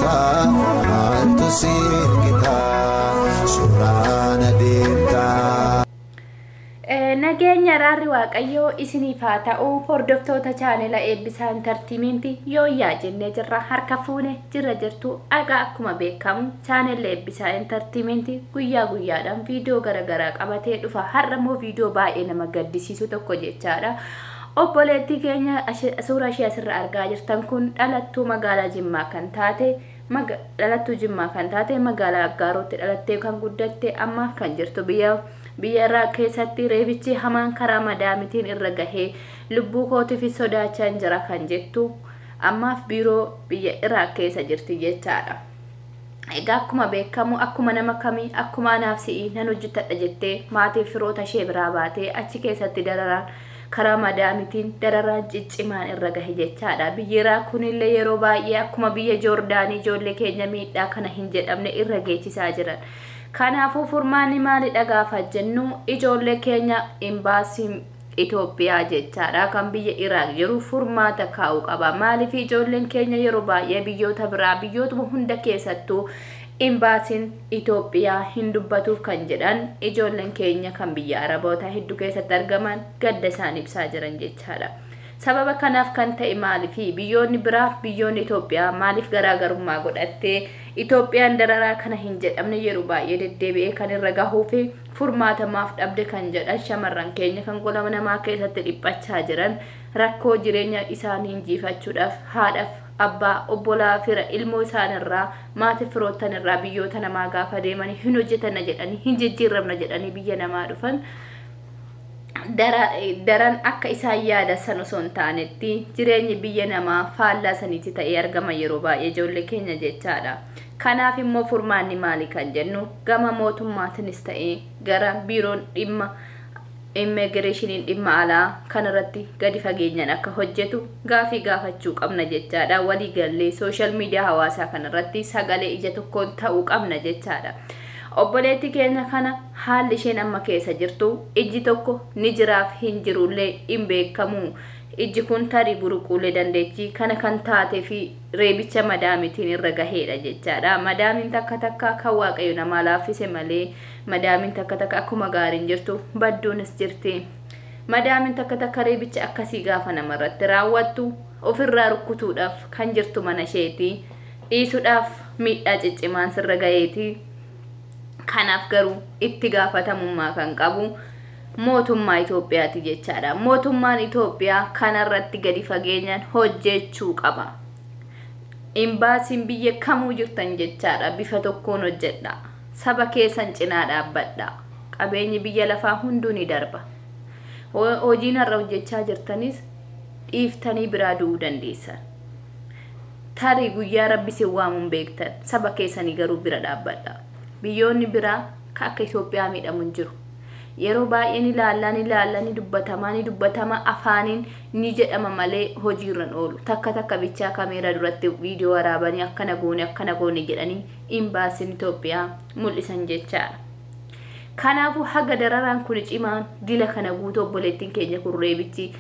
beekta, maaltu siin gita, suuraan adeemta. Nageenya araarri Waaqayyoo isiniif haa ta'u. Hordoftoota chaanela Eebbisaa Entertainment yooyyaa jennee jirra. Harka fuune jirra jirtu. Egaa akkuma beekamu chaanelli Eebbisaa Entertainment guyyaa guyyaadhaan viidiyoo garaagaraa qabatee dhufa. Har'a immoo viidiyoo baay'ee nama gaddisiisu tokko jechaadha. Obboleettii keenya suuraa ishee asirra argaa jirtan kun dhalattuu magaalaa Jimmaa kan taate, dhalattuu Jimmaa kan taate, magaalaa Aggaarootti dhalattee kan guddatte, amma kan jirtu biyya irraa keessatti reebichi hamaan karaa madaamitiin irra gahee lubbuu kootiif sodaachaa jira kan jettu ammaaf biiroo biyya Iraaq keessa jirti jechaadha. Egaa akkuma beekamu, akkuma nama kamii, akkuma anaaf si'ii nan hojjetadha jettee maatii firoota ishee biraa baatee achi keessatti dararaan karaa madaamitiin dararaan ciccimaan irra gahe jechaadha. Biyyi Iraaq kunillee yeroo baay'ee akkuma biyya Joordaanii ijoollee keenya miidhaa kana hin jedhamne irra geessisaa jiran. Kanaafuu furmaanni maalidha gaafa jennu, ijoollee keenya imbaasiin Itoophiyaa jechaadha kan biyya Iraaq jiru furmaata kaa'uu qaba. Maaliif ijoolleen keenya yeroo baay'ee biyyoota biraa, biyyootuma hunda keessattuu imbaasiin Itoophiyaa hin dubbatuuf kan jedhan ijoolleen keenya kan biyya Arabootaa hedduu keessatti argaman gadda isaan ibsaa jiran jechaadha. Sababa kanaaf kan ta'e maaliif biyyoonni biraaf biyyoonni Itoophiyaa maaliif garaagarummaa godhattee Itoophiyaan dararaa kana hin jedhamne yeroo baay'ee deddeebi'ee kan irra gahuu fi furmaata maaf dhabde kan jedhan, shamarran keenya kan gola namaa keessatti dhiphachaa jiran, rakkoo jireenya isaanii injifachuudhaaf haadhaaf abbaa, obbolaa, fira, ilmoo isaanirraa, maatii firoottan irraa biyyoota namaa gaafa deemanii hin hojjetanna jedhanii, hin jijjiiramna jedhanii biyya namaa dhufan, daran akka isaan yaada san osoo hin taanetti jireenyi biyya namaa faallaa saniitti ta'ee argama yeroo baay'ee ijoollee keenya jechaadha. Kanaaf immoo furmaanni maali kan jennu, gama mootummaatiinis ta'ee gara biiroon dhimma immigireeshiniin dhimma alaa kanarratti gadi fageenyaan akka hojjetu gaafii gaafachuu qabna jechaadha. Walii gallee social media hawaasaa kanarratti sagalee ija tokkoon ta'uu qabna jechaadha. Obboleettii keenya kana haalli isheen amma keessa jirtu ijji tokko ni jiraaf hin jirullee hin beekamu. Ijji kun tarii buruquulee dandeechi. Kana kan taatee fi reebicha madaamitiin irra gaheedha jechaadha. Madaamiin takka takka kan Waaqayyo namaa laaffise malee madaamiin takka takka akkuma gaariin jirtu badduunis jirti. Madaamiin takka takka reebicha akkasii gaafa namarratti raawwattu ofirraa rukkutuudhaaf kan jirtu mana isheeti. Dhiisuudhaaf miidhaa ciccimaan sirra gaheeti. Kanaaf garuu itti gaafatamummaa kan qabu mootummaa Itoophiyaati jechaadha. Mootummaan Itoophiyaa kanarratti gadi fageenyaan hojjechuu qaba. Imbaasiin biyya kamuu jirtan jechaadha bifa tokkoon hojjedha. Saba keessan cinaa dhaabbadha. Qabeenyi biyya lafaa hunduu ni darba. Hojiin har'a hojjechaa jirtanis dhiiftanii biraa du'uu dandeessan. Tarii guyyaa Rabbi isin waamuun beektan, saba keessanii garuu bira dhaabbadha. Biyyoonni biraa ka akka Itoophiyaa miidhamu hin jiru. Yeroo baay'ee ni ilaallaa, ni ilaallaa, ni dubbatamaa, ni dubbatama, afaaniin ni jedhama malee hojiirra oolu. Takka takka bichaa kaameeraa duratti viidiyoo waraabanii akkana goone, akkana goone jedhanii imbaasiin Itoophiyaa mul'isan jechaadha. Kanaafuu haga dararaan kun cimaan dila kana guutuu obboleettiin keenya kun reebichi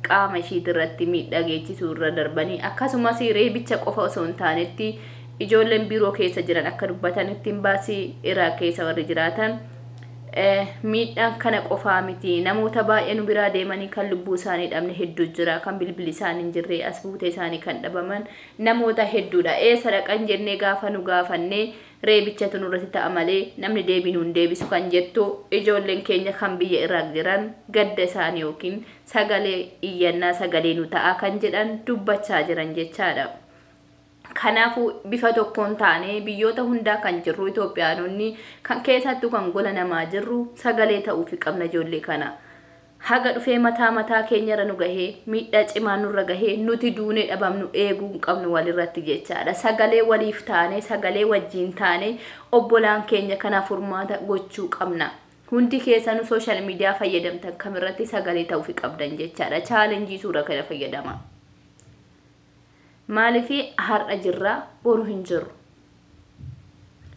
qaama ishiitirratti miidhaa geessisuu irra darbanii, akkasumas reebicha qofa osoo hin taanetti ijoolleen biiroo keessa jiran akka dubbatanitti, imbaasii Iraaq keessa warri jiraatan miidhaan kana qofaa miti, namoota baay'ee nu biraa deemanii kan lubbuu isaanii dhabne hedduu jira, kan bilbilli isaanii hin jirre, as buutee isaanii kan dhabaman namoota hedduudha. Eessa dhaqan jennee gaafa nu gaafannee reebichatu nurratti ta'a malee namni deebii nuun deebisu kan jettu ijoolleen keenya kan biyya Iraaq jiran gadda isaanii yookiin sagalee iyyannaa sagalee nu ta'a kan jedhan dubbachaa jiran jechaadha. Kanaafuu bifa tokkoon taanee biyyoota hundaa kan jirru Itoophiyaanonni kan keessattuu kan gola namaa jirru sagalee ta'uufi qabna ijoollee kana. Haga dhufee mataa mataa keenyarra nu gahee miidhaa cimaa nurra gahee nuti duunee dhabamnu eeguu hin qabnu walirratti jechaadha. Sagalee waliif taanee, sagalee wajjin taanee obbolaan keenya kanaaf furmaata gochuu qabna. Hundi keessanuu social media fayyadamtan kamirratti sagalee ta'uufi qabdan jechaadha. Challenge suura kana fayyadama. Maaliif har'a jirra, boru hin jirru.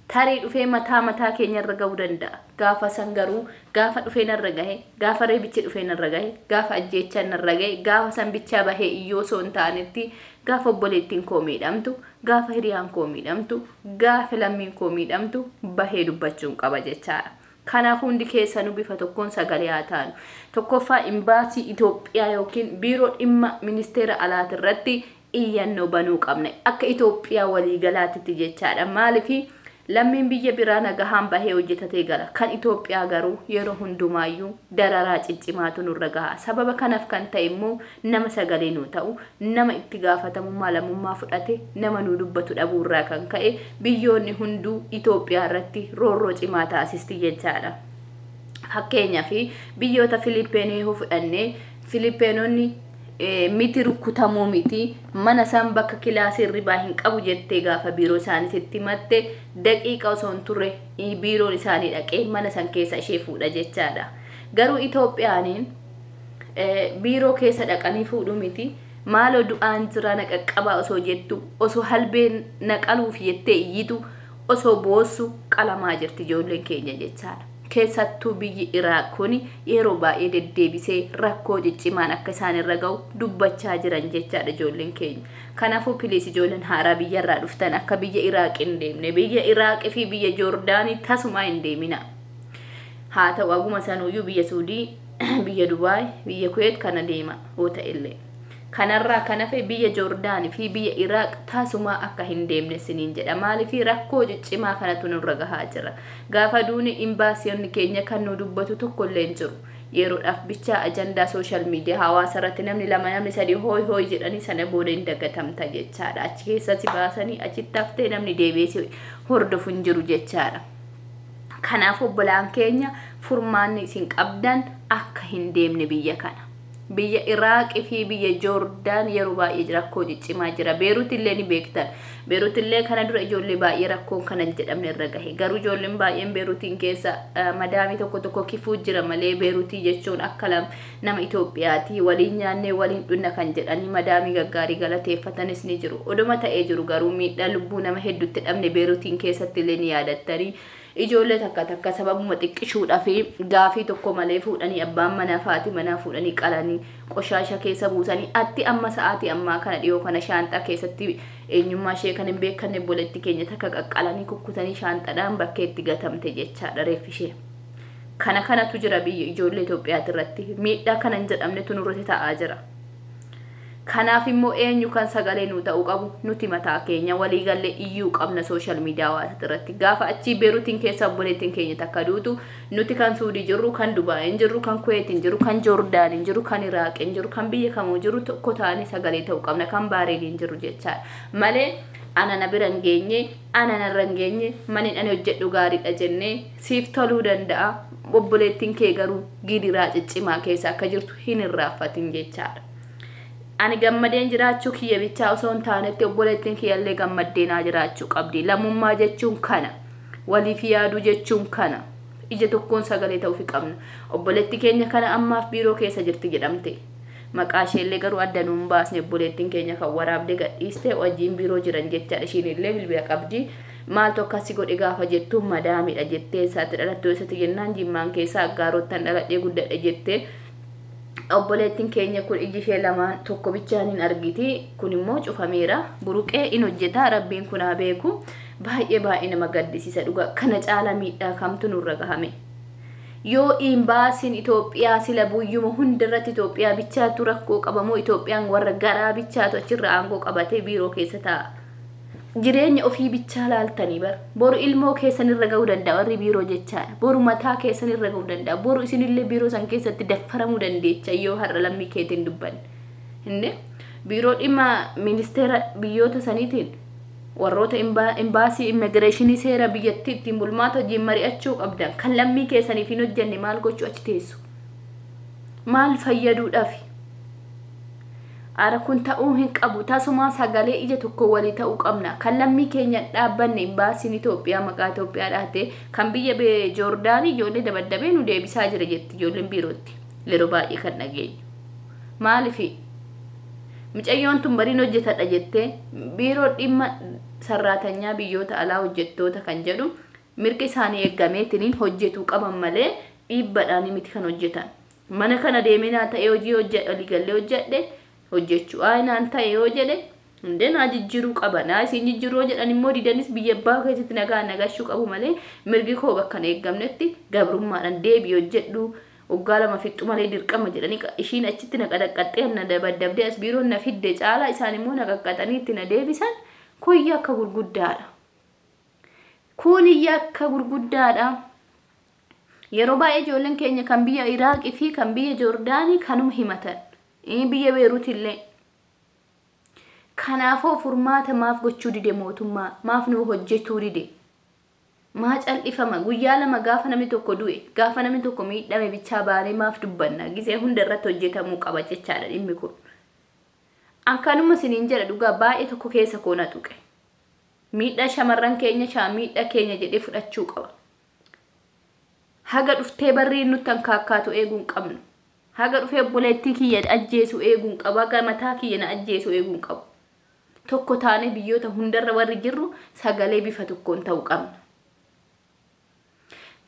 Tarii dhufee mataa mataa keenya irra ga'uu danda'a. Gaafa san garuu gaafa dhufee narra gahe, gaafa reebichi dhufee narra gahe, gaafa ajjeechaan narra gahe, gaafa san bichaa bahee iyyoo osoo hin taanetti gaafa obboleettiin koo miidhamtu, gaafa hiriyaan koo miidhamtu, gaafa lammiin koo miidhamtu bahee dubbachuun qaba jechaadha. Kanaaf hundi keessanuu bifa tokkoon sagalee haa taanu. Tokkoffaa imbaasii Itoophiyaa yookiin biiroo dhimma ministeera alaatirratti iyyannoo banuu qabna. Akka Itoophiyaa waliigalaatitti jechaadha. Maaliif lammiin biyya biraa nagahaan bahee hojjetatee gala. Kan Itoophiyaa garuu yeroo hundumaayyuu dararaa ciccimaatu nurra gaha. Sababa kanaaf kan ta'e immoo nama sagalee nuu ta'u, nama itti gaafatamummaa lammummaa fudhate, nama nuu dubbatu dhabuurraa kan ka'e biyyoonni hunduu Itoophiyaa irratti roorroo cimaa taasisti jechaadha. Fakkeenyaaf biyyoota Filippeenii yoo fudhannee Filippeenonni miti rukutamuu miti mana isaan bakka kilaasii hirribaa hin qabu jettee gaafa biiroo isaaniitti himatte daqiiqa osoo hin turre biiroon isaanii dhaqee mana san keessa ishee fuudha jechaadha. Garuu Itoophiyaaniin biiroo keessa dhaqanii fuudhu miti maaloo du'aan jira na qaqqabaa osoo jettu osoo halbeen na qaluuf jettee iyyitu osoo boossu qalamaa jirti ijoolleen keenya jechaadha. Keessattuu biyyi Iraaq kun yeroo baay'ee deddeebisee rakkoo ciccimaan akka isaan irra ga'u dubbachaa jiran jechaadha ijoolleen keenya. Kanaafuu piliis ijoolleen haaraa biyyarraa dhuftan akka biyya Iraaq hin deemne, biyya Iraaqii fi biyya Joordaanii tasumaa hin deemina. Haa ta'u aguma sanuyyuu biyya Suudii, biyya Dubaay, biyya Kuweet kana deema yoo ta'ellee. Kanarraa kan hafe biyya Joordaanii fi biyya Iraaq tasumaa akka hin deemne siniin jedha. Maaliif rakkoo ciccimaa kanatu nurra gahaa jira. Gaafa duuni imbaasiyonni keenya kan nu dubbatu tokkollee hin jiru. Yeroodhaaf bichaa ajandaa sooshaal miidiyaa hawaasa irratti namni lama namni sadii hooy hooy jedhanii sana booda hin dagatamta jechaadha. Achi keessa si baasanii achitti haftee namni deebi'ee si hordofu hin jiru jechaadha. Kanaaf obbolaan keenya furmaanni isin qabdan akka hin deemne biyya kana. Biyya Iraaqii fi biyya Joordaan yeroo baay'ee rakkoo ciccimaa jira. Beeruut illee ni beektan. Beeruut illee kana dura ijoollee baay'ee rakkoon kana hin jedhamne irra gahe. Garuu ijoolleen baay'een Beeruutiin keessa madaamii tokko tokko kifuu jira malee Beeruutii jechuun akka nama Itoophiyaati waliin nyaannee waliin dhunna kan jedhanii madaamii gaggaarii galateeffatanis ni jiru. Oduma ta'ee jiru garuu miidhaa lubbuu nama hedduutti dhabne Beeruutiin keessatti illee ni yaadattanii. Ijoollee takka takka sababuma xiqqishuudhaa fi gaafii tokko malee fuudhanii abbaan manaa faati manaa fuudhanii qalanii qoshaasha keessa buusanii atti amma sa'aatii ammaa kana dhiyoo kana shaanxaa keessatti eenyummaa ishee kan hin beekanne obboleetti keenya takka qaqqalanii kukkutanii shaanxaadhaan bakkeetti gatamte jechaadha reeffi ishee. Kana kanatu jira biyya ijoollee Itoophiyaati irratti miidhaa kana hin jedhamnetu nurratti ta'aa jira. Kanaaf immoo eenyu kan sagalee nuu ta'uu qabu nuti mataa keenya waliigallee iyyuu qabna sooshaal miidiyaa hawaasa irratti. Gaafa achii Beeruutiin keessa obboleettiin keenya takka duutu nuti kan Suudii jirru, kan Dubaayin jirru, kan Kuweetiin jiru, kan Joordaaniin jiru, kan Iraaqiin jiru, kan biyya kamuu jiru tokko taanee sagalee ta'uu qabna, kan Baareeniin jiru jechaadha. Malee ana na bira hin geenye, ana narra hin geenye, mani ani hojjedhu gaariidha jennee siif toluu danda'a. Obboleettiin kee garuu gidiraa ciccimaa keessa akka jirtu hin irraanfatin jechaadha. Ani gammadeen jiraachuu kiyya bichaa osoo hin taanetti obboleettiin kiyyallee gammaddeenaa jiraachuu qabdi. Lammummaa jechuun kana. Waliif yaaduu jechuun kana. Ija tokkoon sagalee ta'uufi qabna. Obboleetti keenya kana ammaaf biiroo keessa jirti jedhamte. Maqaa isheellee garuu adda nuun baasne obboleettiin keenya kan waraabdee gadhiiste wajjin biiroo jiran jechaadha. Ishiin illee bilbila qabdi. Maaltu akkasi godhe gaafa jettuun madaamidha jettee isaatti dhalattuu eessatti jennaan Jimmaan keessa Aggaarottan dhaladhee guddadhe jettee. Obboleettiin keenya kun iji ishee lamaan tokko bichaan hin argiti. Kun immoo cufameera. Buruqee in hojjeta. Rabbiin kun haa beeku. Baay'ee baay'ee nama gaddisiisa dhugaa. Kana caala miidhaa kamtu nurra gahame. Yoo imbaasiin Itoophiyaa sila buyyuma hundarratti Itoophiyaa bichaatu rakkoo qabamoo Itoophiyaan warra garaa bichaatu achirra aangoo qabatee biiroo keessa taa'a. Jireenya ofii bichaa laaltanii bara. Boru ilmoo keessan irra ga'uu danda'a warri biiroo jechaadha. Boru mataa keessan irra ga'uu danda'a. Boru isinillee biiroo san keessatti daffaramuu dandeecha yoo har'a lammii keetiin dubbanne. Inni biiroo dhimma ministeera biyyoota saniitiin warroota imbaasii immigireeshinii seera biyyattii ittiin bulmaata wajjin mari'achuu qabdan. Kan lammii keessaniif hin hojjenne maal gochuu achi teessu? Maal fayyaduudhaafi? Ara kun ta'uu hin qabu. Tasumaa sagalee ija tokko walii ta'uu qabna. Kan lammii keenya dhaabbanne imbaasiin Itoophiyaa maqaa Itoophiyaa dhaate kan biyya Joordaanii ijoollee dabaddabee nu deebisaa jira jetti ijoolleen biirootti. Yeroo baay'ee kan dhageenyu. Maalifi? Mucayyoon tun bariin hojjetadha jettee biiroo dhimma sarraatanyaa biyyoota alaa hojjettoota kan jedhu mirga isaanii eeggameetiniin hojjetuu qaban malee dhiibbadhaan miti kan hojjetan. Mana kana deemee naa ta'ee hojii waliigallee hojjedhe hojjechuu naan ta'e yoo jedhe hundee naa jijjiiruu qaba. Naa isin jijjiiruu yoo jedhan immoo didanis biyya abbaa keessatti nagaa nagashuu qabu malee mirgi koo bakka hin eeggamnetti gabrummaadhaan deebii hojjedhu waggaa 2 fixu malee dirqama jedhanii ishiin achitti na qadaqqaxxee na dabaddabdee as biiroon na fidde caalaa isaan immoo na qaqqaxanii itti na deebisan kun yakka gurguddaadha. Kun yakka gurguddaadha. Yeroo baay'ee ijoolleen keenya kan biyya Iraaqii fi kan biyya Joordaanii kanuma himatan. Biyya Beeruut illee. Kanaafuu furmaata maaf gochuu dide mootummaa? Maaf nu hojjechuu dide? Maa cal'ifama? Guyyaa 2 gaafa namni tokko du'e, gaafa namni tokko miidhame bichaa baanee maaf dubbanna? Gisee hunda irratti hojjetamuu qaba jechaadha dhimmi kun. An kanuma isiniin jedha dhugaa baay'ee tokko keessa koo na tuqe. Miidhaa shamarran keenya miidhaa keenya jedhee fudhachuu qaba. Haga dhuftee barrii nutti hankaakkaatu eeguu hin qabnu. Haga dhufee obboleettii kiyya ajjeesu eeguu hin qabu. Haga mataa kiyya na ajjeesu eeguu hin qabu. Tokko taanee biyyoota hundarra warri jirru sagalee bifa tokkoon ta'uu qabna.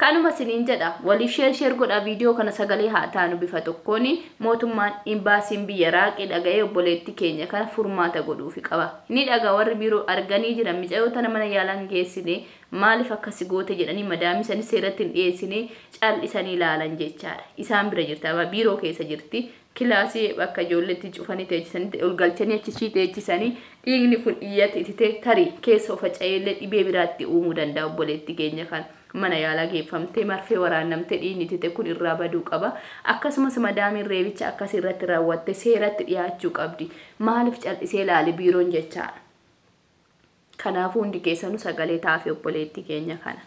Kanuma isiniin jedha waliif share share godhaa viidiyoo kana sagalee haa taanu bifa tokkoon mootummaan imbaasiin biyya Iraaqii dhaga'ee obboleettii keenya kana furmaata godhuufi qaba. Ni dhagaa warri biiroo arganii jiran mucayyoo tana mana yaalaan geessine maaliif akkasi goote jedhanii madaamii sanis seeratti hin dhiyeessine cal'isanii ilaalan jechaadha. Isaan bira jirti amma biiroo keessa jirti. Kilaasii bakka ijoolleetti cufanii teechisanii ol galchanii achishii teechisanii dhiigni kun iyyatti ititee tarii keessa of faca'eellee dhibee biraatti uumuu danda'a obboleettii keenya kana. Mana yaalaa geeffamtee marfee waraannamtee dhiigni itite kun irraa baduu qaba. Akkasumas madaamiin reebicha akkas irratti raawwatte seeratti dhiyaachuu qabdi. Maaliif cal'isee ilaali biiroon jechaadha. Kanaafuu hundi keessanuu sagalee taafii obboleettii keenya kana.